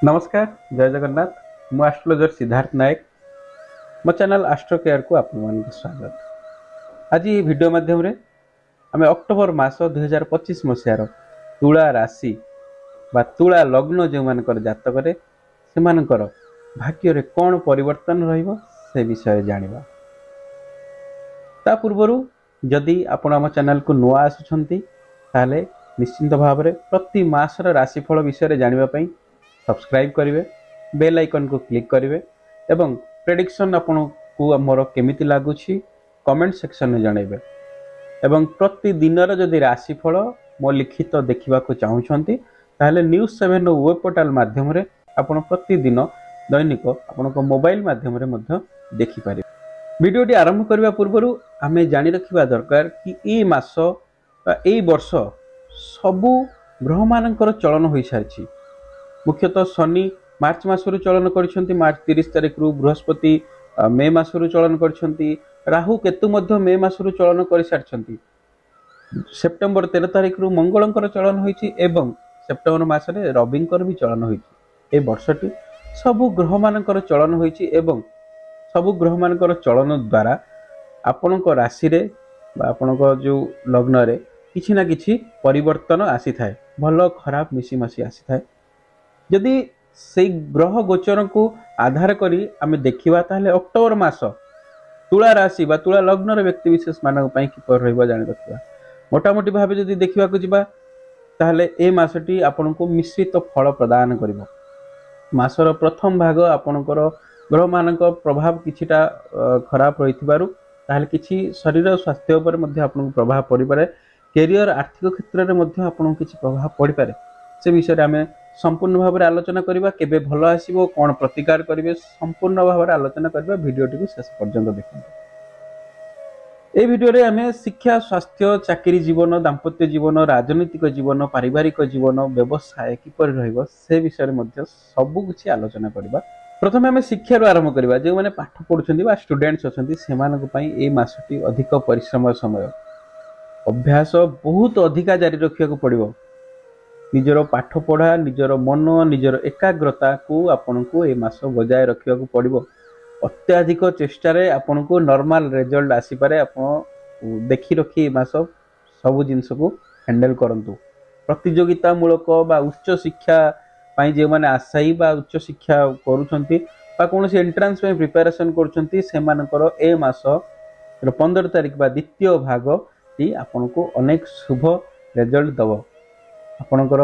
ନମସ୍କାର, ଜୟ ଜଗନ୍ନାଥ। ମୁଁ ଆଷ୍ଟ୍ରୋଲୋଜର ସିଦ୍ଧାର୍ଥ ନାୟକ। ମୋ ଚ୍ୟାନେଲ ଆଷ୍ଟ୍ରୋ କେୟାରକୁ ଆପଣମାନଙ୍କୁ ସ୍ୱାଗତ। ଆଜି ଏହି ଭିଡ଼ିଓ ମାଧ୍ୟମରେ ଆମେ ଅକ୍ଟୋବର ମାସ 2025 ମସିହାର ତୁଳା ରାଶି ବା ତୁଳା ଲଗ୍ନ ଯେଉଁମାନଙ୍କର ଜାତକରେ, ସେମାନଙ୍କର ଭାଗ୍ୟରେ କ'ଣ ପରିବର୍ତ୍ତନ ରହିବ, ସେ ବିଷୟରେ ଜାଣିବା। ତା ପୂର୍ବରୁ ଯଦି ଆପଣ ଆମ ଚ୍ୟାନେଲକୁ ନୂଆ ଆସୁଛନ୍ତି, ତାହେଲେ ନିଶ୍ଚିନ୍ତ ଭାବରେ ପ୍ରତି ମାସର ରାଶିଫଳ ବିଷୟରେ ଜାଣିବା ପାଇଁ ସବସ୍କ୍ରାଇବ୍ କରିବେ, ବେଲ୍ ଆଇକନ୍କୁ କ୍ଲିକ୍ କରିବେ ଏବଂ ପ୍ରେଡିକ୍ସନ୍ ଆପଣଙ୍କୁ ଆମର କେମିତି ଲାଗୁଛି କମେଣ୍ଟ ସେକ୍ସନରେ ଜଣାଇବେ। ଏବଂ ପ୍ରତିଦିନର ଯଦି ରାଶିଫଳ ମୋ ଲିଖିତ ଦେଖିବାକୁ ଚାହୁଁଛନ୍ତି, ତାହେଲେ ନ୍ୟୁଜ୍ ସେଭେନର ୱେବ୍ ପୋର୍ଟାଲ ମାଧ୍ୟମରେ ଆପଣ ପ୍ରତିଦିନ ଦୈନିକ ଆପଣଙ୍କ ମୋବାଇଲ ମାଧ୍ୟମରେ ମଧ୍ୟ ଦେଖିପାରିବେ। ଭିଡ଼ିଓଟି ଆରମ୍ଭ କରିବା ପୂର୍ବରୁ ଆମେ ଜାଣି ରଖିବା ଦରକାର କି ଏଇ ମାସ ବା ଏଇ ବର୍ଷ ସବୁ ଗ୍ରହମାନଙ୍କର ଚଳନ ହୋଇସାରିଛି। ମୁଖ୍ୟତଃ ଶନି ମାର୍ଚ୍ଚ ମାସରୁ ଚଳନ କରିଛନ୍ତି, ମାର୍ଚ୍ଚ 30 ତାରିଖରୁ। ବୃହସ୍ପତି ମେ ମାସରୁ ଚଳନ କରିଛନ୍ତି। ରାହୁ କେତୁ ମଧ୍ୟ ମେ ମାସରୁ ଚଳନ କରିସାରିଛନ୍ତି। ସେପ୍ଟେମ୍ବର 13 ତାରିଖରୁ ମଙ୍ଗଳଙ୍କର ଚଳନ ହୋଇଛି ଏବଂ ସେପ୍ଟେମ୍ବର ମାସରେ ରବିଙ୍କର ବି ଚଳନ ହୋଇଛି। ଏ ବର୍ଷଟି ସବୁ ଗ୍ରହମାନଙ୍କର ଚଳନ ହୋଇଛି ଏବଂ ସବୁ ଗ୍ରହମାନଙ୍କର ଚଳନ ଦ୍ୱାରା ଆପଣଙ୍କ ରାଶିରେ ବା ଆପଣଙ୍କ ଯେଉଁ ଲଗ୍ନରେ କିଛି ନା କିଛି ପରିବର୍ତ୍ତନ ଆସିଥାଏ, ଭଲ ଖରାପ ମିଶିମାଶି ଆସିଥାଏ। ଯଦି ସେଇ ଗ୍ରହ ଗୋଚରକୁ ଆଧାର କରି ଆମେ ଦେଖିବା, ତାହେଲେ ଅକ୍ଟୋବର ମାସ ତୁଳା ରାଶି ବା ତୁଳା ଲଗ୍ନର ବ୍ୟକ୍ତିବିଶେଷ ମାନଙ୍କ ପାଇଁ କିପରି ରହିବ ଜାଣି ରଖିବା। ମୋଟାମୋଟି ଭାବେ ଯଦି ଦେଖିବାକୁ ଯିବା, ତାହେଲେ ଏ ମାସଟି ଆପଣଙ୍କୁ ମିଶ୍ରିତ ଫଳ ପ୍ରଦାନ କରିବ। ମାସର ପ୍ରଥମ ଭାଗ ଆପଣଙ୍କର ଗ୍ରହମାନଙ୍କ ପ୍ରଭାବ କିଛିଟା ଖରାପ ରହିଥିବାରୁ ତାହେଲେ କିଛି ଶରୀର ସ୍ୱାସ୍ଥ୍ୟ ଉପରେ ମଧ୍ୟ ଆପଣଙ୍କୁ ପ୍ରଭାବ ପଡ଼ିପାରେ। କ୍ୟାରିୟର, ଆର୍ଥିକ କ୍ଷେତ୍ରରେ ମଧ୍ୟ ଆପଣଙ୍କୁ କିଛି ପ୍ରଭାବ ପଡ଼ିପାରେ। ସେ ବିଷୟରେ ଆମେ ସମ୍ପୂର୍ଣ୍ଣ ଭାବରେ ଆଲୋଚନା କରିବା। କେବେ ଭଲ ଆସିବ, କ'ଣ ପ୍ରତିକାର କରିବେ, ସମ୍ପୂର୍ଣ୍ଣ ଭାବରେ ଆଲୋଚନା କରିବା। ଭିଡ଼ିଓଟିକୁ ଶେଷ ପର୍ଯ୍ୟନ୍ତ ଦେଖନ୍ତୁ। এই ଭିଡ଼ିଓରେ ଆମେ ଶିକ୍ଷା, ସ୍ୱାସ୍ଥ୍ୟ, ଚାକିରି ଜୀବନ, ଦାମ୍ପତ୍ୟ ଜୀବନ, ରାଜନୈତିକ ଜୀବନ, ପାରିବାରିକ ଜୀବନ, ବ୍ୟବସାୟ କିପରି ରହିବ, ସେ ବିଷୟରେ ମଧ୍ୟ ସବୁ କିଛି ଆଲୋଚନା କରିବା। ପ୍ରଥମେ ଆମେ ଶିକ୍ଷାରୁ ଆରମ୍ଭ କରିବା। ଯେଉଁମାନେ ପାଠ ପଢୁଛନ୍ତି ବା ଷ୍ଟୁଡେଣ୍ଟସ୍ ଅଛନ୍ତି, ସେମାନଙ୍କ ପାଇଁ ଏଇ ମାସଟି ଅଧିକ ପରିଶ୍ରମର ସମୟ। ଅଭ୍ୟାସ ବହୁତ ଅଧିକା ଜାରି ରଖିବାକୁ ପଡ଼ିବ। ନିଜର ପାଠ ପଢ଼ା, ନିଜର ମନ, ନିଜର ଏକାଗ୍ରତାକୁ ଆପଣଙ୍କୁ ଏ ମାସ ବଜାୟ ରଖିବାକୁ ପଡ଼ିବ। ଅତ୍ୟଧିକ ଚେଷ୍ଟାରେ ଆପଣଙ୍କୁ ନର୍ମାଲ ରେଜଲ୍ଟ ଆସିପାରେ। ଆପଣ ଦେଖି ରଖି ଏ ମାସ ସବୁ ଜିନିଷକୁ ହ୍ୟାଣ୍ଡେଲ କରନ୍ତୁ। ପ୍ରତିଯୋଗିତାମୂଳକ ବା ଉଚ୍ଚ ଶିକ୍ଷା ପାଇଁ ଯେଉଁମାନେ ଆଶାୟୀ ବା ଉଚ୍ଚ ଶିକ୍ଷା କରୁଛନ୍ତି ବା କୌଣସି ଏଣ୍ଟ୍ରାନ୍ସ ପାଇଁ ପ୍ରିପାରେସନ୍ କରୁଛନ୍ତି, ସେମାନଙ୍କର ଏ ମାସ 15 ତାରିଖ ବା ଦ୍ୱିତୀୟ ଭାଗଟି ଆପଣଙ୍କୁ ଅନେକ ଶୁଭ ରେଜଲ୍ଟ ଦେବ। ଆପଣଙ୍କର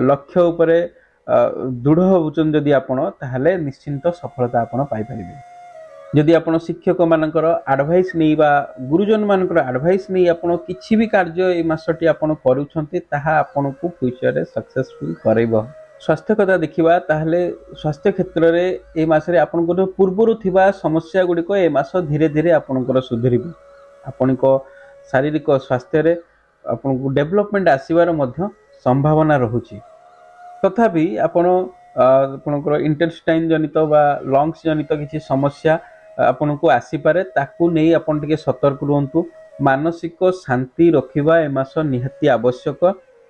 ଲକ୍ଷ୍ୟ ଉପରେ ଦୃଢ଼ ହେଉଛନ୍ତି ଯଦି ଆପଣ, ତାହେଲେ ନିଶ୍ଚିନ୍ତ ସଫଳତା ଆପଣ ପାଇପାରିବେ। ଯଦି ଆପଣ ଶିକ୍ଷକମାନଙ୍କର ଆଡ଼ଭାଇସ୍ ନେଇ ବା ଗୁରୁଜନମାନଙ୍କର ଆଡ଼ଭାଇସ୍ ନେଇ ଆପଣ କିଛି ବି କାର୍ଯ୍ୟ ଏଇ ମାସଟି ଆପଣ କରୁଛନ୍ତି, ତାହା ଆପଣଙ୍କୁ ଫ୍ୟୁଚରରେ ସକ୍ସେସଫୁଲ କରାଇବ। ସ୍ୱାସ୍ଥ୍ୟ କଥା ଦେଖିବା, ତାହେଲେ ସ୍ୱାସ୍ଥ୍ୟ କ୍ଷେତ୍ରରେ ଏ ମାସରେ ଆପଣଙ୍କର ପୂର୍ବରୁ ଥିବା ସମସ୍ୟା ଗୁଡ଼ିକ ଏ ମାସ ଧୀରେ ଧୀରେ ଆପଣଙ୍କର ସୁଧୁରିବ। ଆପଣଙ୍କ ଶାରୀରିକ ସ୍ୱାସ୍ଥ୍ୟରେ ଆପଣଙ୍କୁ ଡେଭଲପମେଣ୍ଟ ଆସିବାର ମଧ୍ୟ ସମ୍ଭାବନା ରହୁଛି। ତଥାପି ଆପଣ ଆପଣଙ୍କର ଇଣ୍ଟେଷ୍ଟାଇନ୍ ଜନିତ ବା ଲଙ୍ଗସ୍ ଜନିତ କିଛି ସମସ୍ୟା ଆପଣଙ୍କୁ ଆସିପାରେ। ତାକୁ ନେଇ ଆପଣ ଟିକେ ସତର୍କ ରୁହନ୍ତୁ। ମାନସିକ ଶାନ୍ତି ରଖିବା ଏ ମାସ ନିହାତି ଆବଶ୍ୟକ।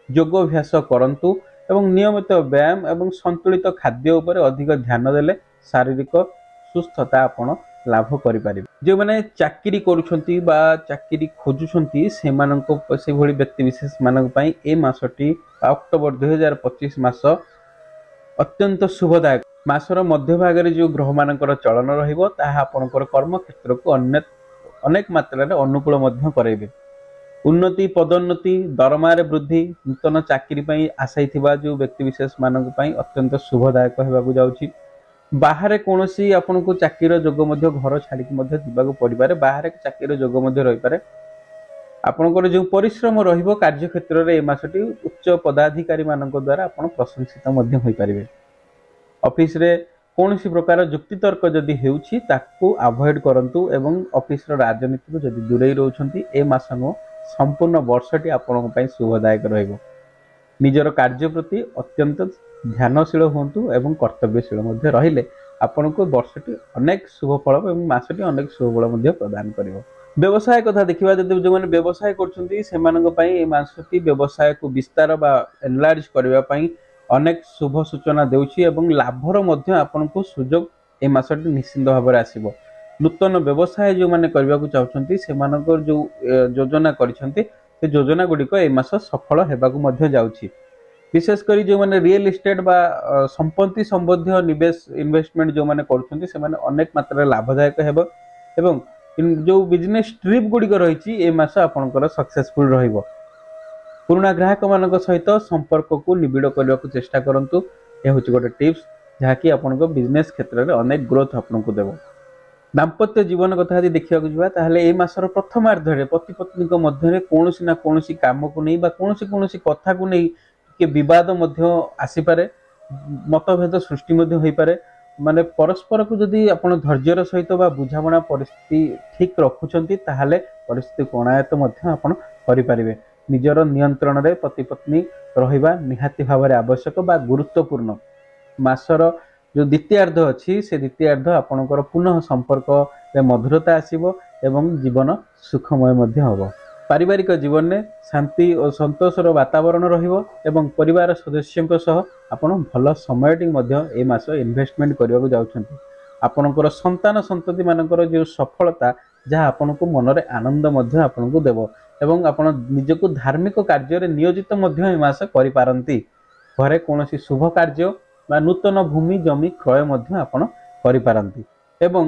ଯୋଗ ଅଭ୍ୟାସ କରନ୍ତୁ ଏବଂ ନିୟମିତ ବ୍ୟାୟାମ ଏବଂ ସନ୍ତୁଳିତ ଖାଦ୍ୟ ଉପରେ ଅଧିକ ଧ୍ୟାନ ଦେଲେ ଶାରୀରିକ ସୁସ୍ଥତା ଆପଣ ଲାଭ କରିପାରିବେ। ଯେଉଁମାନେ ଚାକିରି କରୁଛନ୍ତି ବା ଚାକିରି ଖୋଜୁଛନ୍ତି, ସେମାନଙ୍କ ସେଭଳି ବ୍ୟକ୍ତିବିଶେଷ ମାନଙ୍କ ପାଇଁ ଏ ମାସଟି ଅକ୍ଟୋବର 2025 ମାସ ଅତ୍ୟନ୍ତ ଶୁଭଦାୟକ। ମାସର ମଧ୍ୟଭାଗରେ ଯେଉଁ ଗ୍ରହମାନଙ୍କର ଚଳନ ରହିବ, ତାହା ଆପଣଙ୍କର କର୍ମକ୍ଷେତ୍ରକୁ ଅନେକ ମାତ୍ରାରେ ଅନୁକୂଳ ମଧ୍ୟ କରାଇବେ। ଉନ୍ନତି, ପଦୋନ୍ନତି, ଦରମାରେ ବୃଦ୍ଧି, ନୂତନ ଚାକିରି ପାଇଁ ଆଶାୟୀ ଥିବା ଯେଉଁ ବ୍ୟକ୍ତିବିଶେଷ ମାନଙ୍କ ପାଇଁ ଅତ୍ୟନ୍ତ ଶୁଭଦାୟକ ହେବାକୁ ଯାଉଛି। ବାହାରେ କୌଣସି ଆପଣଙ୍କୁ ଚାକିରିର ଯୋଗ ମଧ୍ୟ, ଘର ଛାଡ଼ିକି ମଧ୍ୟ ଯିବାକୁ ପଡ଼ିପାରେ, ବାହାରେ ଚାକିରିର ଯୋଗ ମଧ୍ୟ ରହିପାରେ। ଆପଣଙ୍କର ଯେଉଁ ପରିଶ୍ରମ ରହିବ କାର୍ଯ୍ୟକ୍ଷେତ୍ରରେ, ଏ ମାସଟି ଉଚ୍ଚ ପଦାଧିକାରୀ ମାନଙ୍କ ଦ୍ୱାରା ଆପଣ ପ୍ରଶଂସିତ ମଧ୍ୟ ହୋଇପାରିବେ। ଅଫିସରେ କୌଣସି ପ୍ରକାର ଯୁକ୍ତିତର୍କ ଯଦି ହେଉଛି, ତାକୁ ଆଭଏଡ କରନ୍ତୁ ଏବଂ ଅଫିସର ରାଜନୀତିରୁ ଯଦି ଦୂରେଇ ରହୁଛନ୍ତି, ଏ ମାସ ନୁହଁ, ସମ୍ପୂର୍ଣ୍ଣ ବର୍ଷଟି ଆପଣଙ୍କ ପାଇଁ ଶୁଭଦାୟକ ରହିବ। ନିଜର କାର୍ଯ୍ୟ ପ୍ରତି ଅତ୍ୟନ୍ତ ଧ୍ୟାନଶୀଳ ହୁଅନ୍ତୁ ଏବଂ କର୍ତ୍ତବ୍ୟଶୀଳ ମଧ୍ୟ ରହିଲେ ଆପଣଙ୍କୁ ବର୍ଷଟି ଅନେକ ଶୁଭ ଫଳ ଏବଂ ମାସଟି ଅନେକ ଶୁଭ ଫଳ ମଧ୍ୟ ପ୍ରଦାନ କରିବ। ବ୍ୟବସାୟ କଥା ଦେଖିବା ଯଦି, ଯେଉଁମାନେ ବ୍ୟବସାୟ କରୁଛନ୍ତି, ସେମାନଙ୍କ ପାଇଁ ଏ ମାସଟି ବ୍ୟବସାୟକୁ ବିସ୍ତାର ବା ଏନଲାର୍ଜ କରିବା ପାଇଁ ଅନେକ ଶୁଭ ସୂଚନା ଦେଉଛି ଏବଂ ଲାଭର ମଧ୍ୟ ଆପଣଙ୍କୁ ସୁଯୋଗ ଏ ମାସଟି ନିଶ୍ଚିନ୍ତ ଭାବରେ ଆସିବ। ନୂତନ ବ୍ୟବସାୟ ଯେଉଁମାନେ କରିବାକୁ ଚାହୁଁଛନ୍ତି, ସେମାନଙ୍କର ଯେଉଁ ଯୋଜନା କରିଛନ୍ତି, ସେ ଯୋଜନା ଗୁଡ଼ିକ ଏ ମାସ ସଫଳ ହେବାକୁ ମଧ୍ୟ ଯାଉଛି। ବିଶେଷ କରି ଯେଉଁମାନେ ରିଏଲ ଇଷ୍ଟେଟ୍ ବା ସମ୍ପତ୍ତି ସମ୍ବନ୍ଧୀୟ ନିବେଶ, ଇନଭେଷ୍ଟମେଣ୍ଟ ଯେଉଁମାନେ କରୁଛନ୍ତି, ସେମାନେ ଅନେକ ମାତ୍ରାରେ ଲାଭଦାୟକ ହେବ ଏବଂ ଯେଉଁ ବିଜନେସ୍ ଟ୍ରିପ୍ ଗୁଡ଼ିକ ରହିଛି, ଏ ମାସ ଆପଣଙ୍କର ସକ୍ସେସଫୁଲ ରହିବ। ପୁରୁଣା ଗ୍ରାହକମାନଙ୍କ ସହିତ ସମ୍ପର୍କକୁ ନିବିଡ଼ କରିବାକୁ ଚେଷ୍ଟା କରନ୍ତୁ। ଏ ହେଉଛି ଗୋଟେ ଟିପ୍ସ ଯାହାକି ଆପଣଙ୍କ ବିଜନେସ୍ କ୍ଷେତ୍ରରେ ଅନେକ ଗ୍ରୋଥ ଆପଣଙ୍କୁ ଦେବ। ଦାମ୍ପତ୍ୟ ଜୀବନ କଥା ଯଦି ଦେଖିବାକୁ ଯିବା, ତାହେଲେ ଏଇ ମାସର ପ୍ରଥମାର୍ଦ୍ଧରେ ପତି ପତ୍ନୀଙ୍କ ମଧ୍ୟରେ କୌଣସି ନା କୌଣସି କାମକୁ ନେଇ ବା କୌଣସି କୌଣସି କଥାକୁ ନେଇ ଟିକେ ବିବାଦ ମଧ୍ୟ ଆସିପାରେ, ମତଭେଦ ସୃଷ୍ଟି ମଧ୍ୟ ହୋଇପାରେ। ମାନେ ପରସ୍ପରକୁ ଯଦି ଆପଣ ଧୈର୍ଯ୍ୟର ସହିତ ବା ବୁଝାମଣା ପରିସ୍ଥିତି ଠିକ ରଖୁଛନ୍ତି, ତାହେଲେ ପରିସ୍ଥିତିକୁ ଅଣାୟତ୍ତ ମଧ୍ୟ ଆପଣ କରିପାରିବେ। ନିଜର ନିୟନ୍ତ୍ରଣରେ ପତି ପତ୍ନୀ ରହିବା ନିହାତି ଭାବରେ ଆବଶ୍ୟକ ବା ଗୁରୁତ୍ୱପୂର୍ଣ୍ଣ। ମାସର ଯେଉଁ ଦ୍ୱିତୀୟାର୍ଦ୍ଧ ଅଛି, ସେ ଦ୍ୱିତୀୟାର୍ଦ୍ଧ ଆପଣଙ୍କର ପୁନଃ ସମ୍ପର୍କରେ ମଧୁରତା ଆସିବ ଏବଂ ଜୀବନ ସୁଖମୟ ମଧ୍ୟ ହେବ। ପାରିବାରିକ ଜୀବନରେ ଶାନ୍ତି ଓ ସନ୍ତୋଷର ବାତାବରଣ ରହିବ ଏବଂ ପରିବାର ସଦସ୍ୟଙ୍କ ସହ ଆପଣ ଭଲ ସମୟଟି ମଧ୍ୟ ଏ ମାସ ଇନଭେଷ୍ଟମେଣ୍ଟ କରିବାକୁ ଯାଉଛନ୍ତି। ଆପଣଙ୍କର ସନ୍ତାନ ସନ୍ତତିମାନଙ୍କର ଯେଉଁ ସଫଳତା, ଯାହା ଆପଣଙ୍କୁ ମନରେ ଆନନ୍ଦ ମଧ୍ୟ ଆପଣଙ୍କୁ ଦେବ ଏବଂ ଆପଣ ନିଜକୁ ଧାର୍ମିକ କାର୍ଯ୍ୟରେ ନିୟୋଜିତ ମଧ୍ୟ ଏ ମାସ କରିପାରନ୍ତି। ଘରେ କୌଣସି ଶୁଭ କାର୍ଯ୍ୟ ବା ନୂତନ ଭୂମି ଜମି କ୍ରୟ ମଧ୍ୟ ଆପଣ କରିପାରନ୍ତି। ଏବଂ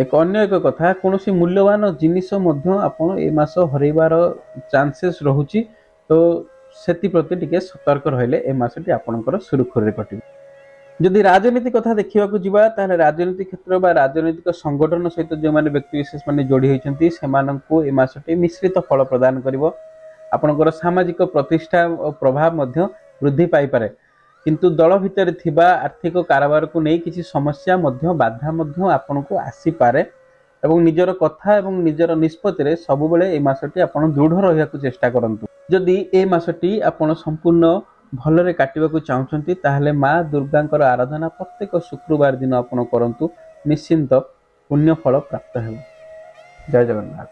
ଏକ ଅନ୍ୟ ଏକ କଥା, କୌଣସି ମୂଲ୍ୟବାନ ଜିନିଷ ମଧ୍ୟ ଆପଣ ଏ ମାସ ହରେଇବାର ଚାନ୍ସେସ୍ ରହୁଛି, ତ ସେଥିପ୍ରତି ଟିକେ ସତର୍କ ରହିଲେ ଏ ମାସଟି ଆପଣଙ୍କର ସୁରୁଖୁରୁରେ କଟିବ। ଯଦି ରାଜନୀତି କଥା ଦେଖିବାକୁ ଯିବା, ତାହେଲେ ରାଜନୀତି କ୍ଷେତ୍ର ବା ରାଜନୈତିକ ସଂଗଠନ ସହିତ ଯେଉଁମାନେ ବ୍ୟକ୍ତିବିଶେଷ ମାନେ ଯୋଡ଼ି ହୋଇଛନ୍ତି, ସେମାନଙ୍କୁ ଏ ମାସଟି ମିଶ୍ରିତ ଫଳ ପ୍ରଦାନ କରିବ। ଆପଣଙ୍କର ସାମାଜିକ ପ୍ରତିଷ୍ଠା ଓ ପ୍ରଭାବ ମଧ୍ୟ ବୃଦ୍ଧି ପାଇପାରେ, କିନ୍ତୁ ଦଳ ଭିତରେ ଥିବା ଆର୍ଥିକ କାରବାରକୁ ନେଇ କିଛି ସମସ୍ୟା ମଧ୍ୟ, ବାଧା ମଧ୍ୟ ଆପଣଙ୍କୁ ଆସିପାରେ। ଏବଂ ନିଜର କଥା ଏବଂ ନିଜର ନିଷ୍ପତ୍ତିରେ ସବୁବେଳେ ଏ ମାସଟି ଆପଣ ଦୃଢ଼ ରହିବାକୁ ଚେଷ୍ଟା କରନ୍ତୁ। ଯଦି ଏ ମାସଟି ଆପଣ ସମ୍ପୂର୍ଣ୍ଣ ଭଲରେ କାଟିବାକୁ ଚାହୁଁଛନ୍ତି, ତାହେଲେ ମା ଦୁର୍ଗାଙ୍କର ଆରାଧନା ପ୍ରତ୍ୟେକ ଶୁକ୍ରବାର ଦିନ ଆପଣ କରନ୍ତୁ, ନିଶ୍ଚିନ୍ତ ପୁଣ୍ୟ ଫଳ ପ୍ରାପ୍ତ ହେବ। ଜୟ ଜଗନ୍ନାଥ।